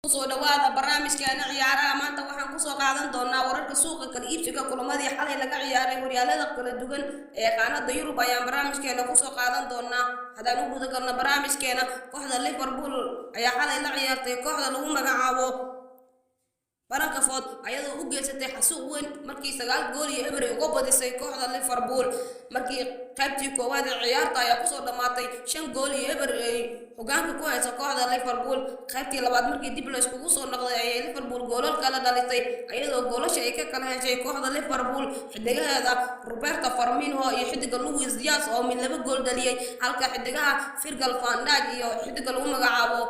Kusoo dhawaada barnaamijkeena ciyaaraha. Maanta waxaan kusoo qaadan doonaa wararka suuqa kala iibsiga, kulamadii xalay laga ciyaaray horyaalada kala duwan ee qaanada Yurub ayaan barnaamijkeena kusoo qaadan doonaa. Haddaan u guda galno barnaamijkeena, kooxda Liverpool ayaa xalay la ciyaartay kooxda lagu magacaabo Barankafood, ayadoo u geysatay xasuuq weyn markii 9 gool iyo 0 ay uga badisay kooxda Liverpool. Markii qaybtii koowaad ee ciyaarta ayaa kusoo dhammaatay 5 gool iyo 0 ay hogaanka ku hayso kooxda Liverpool. Qaybtii labaad markii dib la iskugu soo noqday ayay Liverpool goolal kala dhalisay, ayadoo goolasha ay ka kala heshay kooxda Liverpool xidigaheeda Roberto Firmino iyo xidiga Luis Diaz oo mid laba gool dhaliyay, halka xidigaha Virgil van Dijk iyo xidiga lagu magacaabo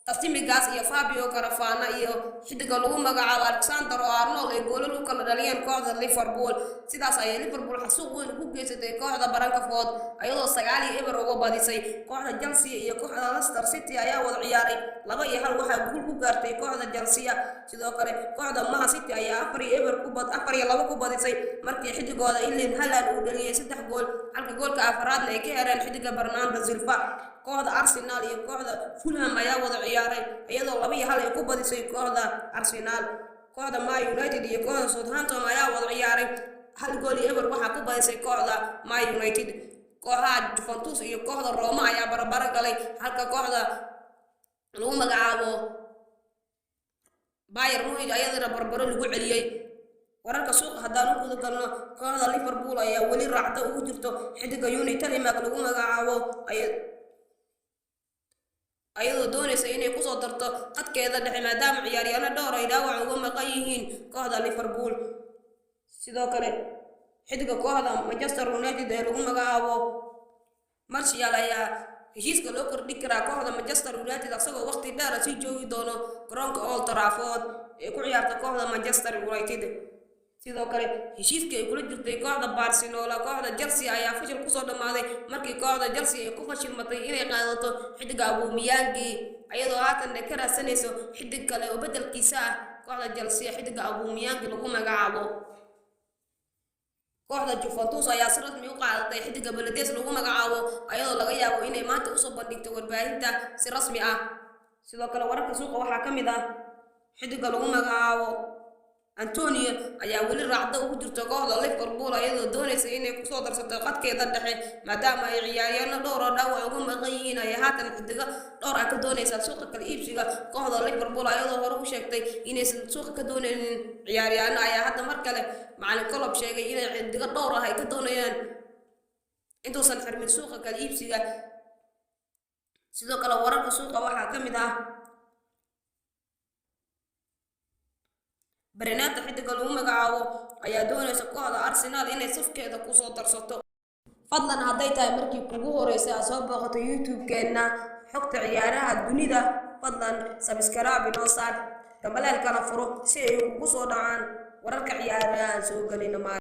Tsimikas iyo Fabio Carvajal iyo xidiga lagu magacaabo Alexander Arnold ay goolal u kala dhaliyeen kooxda Liverpool. Sidaas ayay Liverpool xasuuq weyn ugu geysatay kooxda Barankafood, ayadoo 9-0 uga badisay. Kooxda Chelsea iyo kooxda Leicester City ayaa wada ciyaaray. 2-1 waxaa guul ku gaartay kooxda Chelsea. Sidoo kale kooxda Man City ayaa 4-0 ku bad 4-2 ku badisay markii xidigooda Erling Haaland uu dhaliyay saddex gool, halka goolka afraadna ay ka heleen xidiga Bernardo Silva. Kooxda Arsenal iyo kooxda Fulham ayaa wada ciyaaray, iyadoo 2-1 ay ku badisay kooxda Arsenal. Kooxda Man United iyo kooxda Southampton ayaa wada ciyaaray. 1 gool iyo 0 waxaa ku badisay kooxda Man United. Kooxaha Juventus iyo kooxda Roma ayaa barbaro galay, halka kooxda lagu magacaabo Bayern Munich ayadana barbaro lagu celiyey. Wararka suuqa haddaan u guda galno, kooxda Liverpool ayaa weli raacda ugu jirto xidiga Youri Tielemans lagu magacaabo, ayadoo doonaysa inay kusoo darto khadkeeda dhexe, maadaama ciyaaryahanno dhowr ay dhaawac uga maqan yihiin kooxda Liverpool. Sidoo kale xidiga kooxda Manchester United ee lagu magacaabo Martial ayaa heshiiska loo kordhin karaa kooxda Manchester United, asagoo waqti dheer sii joogi doono garoonka Old Trafford ee ku ciyaarta kooxda Manchester United. Sidoo kale heshiiskii ay kula jirtay kooxda Barcelona kooxda Chelsea ayaa fashil kusoo dhammaaday markii kooxda Chelsea ay ku fashilmatay inay qaadato xidiga Aubameyang, ayadoo haatan ka raadsanayso xidig kale oo beddelkiisa ah kooxda Chelsea, xidiga Aubameyang lagu magacaabo. Kooxda Juventus ayaa si rasmi u qaadatay xidiga Paredes lagu magacaabo, ayadoo laga yaabo inay maanta usoo bandhigto warbaahinta si rasmi ah. Sidoo kale wararka suuqa waxaa ka mid ah xidiga lagu magacaabo Antonio ayaa weli raacda ugu jirto kooxda Liverpool, ayadoo doonaysa inay kusoo darsato qadkeeda dhexe, maadaama ay ciyaaryahanno dhowr oo dhaawac uga maqan yihiin. Ayay haatan xidigo dhowr ah ka doonaysaa suuqa kala iibsiga kooxda Liverpool, ayadoo hore u sheegtay inaysan suuqa ka doonaynin ciyaaryahanno, ayaa hadda mar kale macalin Klopp sheegay inay xidigo dhowr ah ay ka doonayaan intuusan xirmin suuqa kala iibsiga. Sidoo kale wararka suuqa waxaa ka mid ah Bernardo xidiga lagu magacaabo ayaa doonaysa kooxda Arsenal inay safkeeda kusoo darsato. Fadlan hadday tahay markii kugu horeysay aad soo booqato YouTube-keenna Xogta Ciyaaraha Dunida, fadlan subscribe inoo saar, gambaleelkana furo si ay kugu soo dhacaan wararka ciyaaraha aan soo gelino maalin.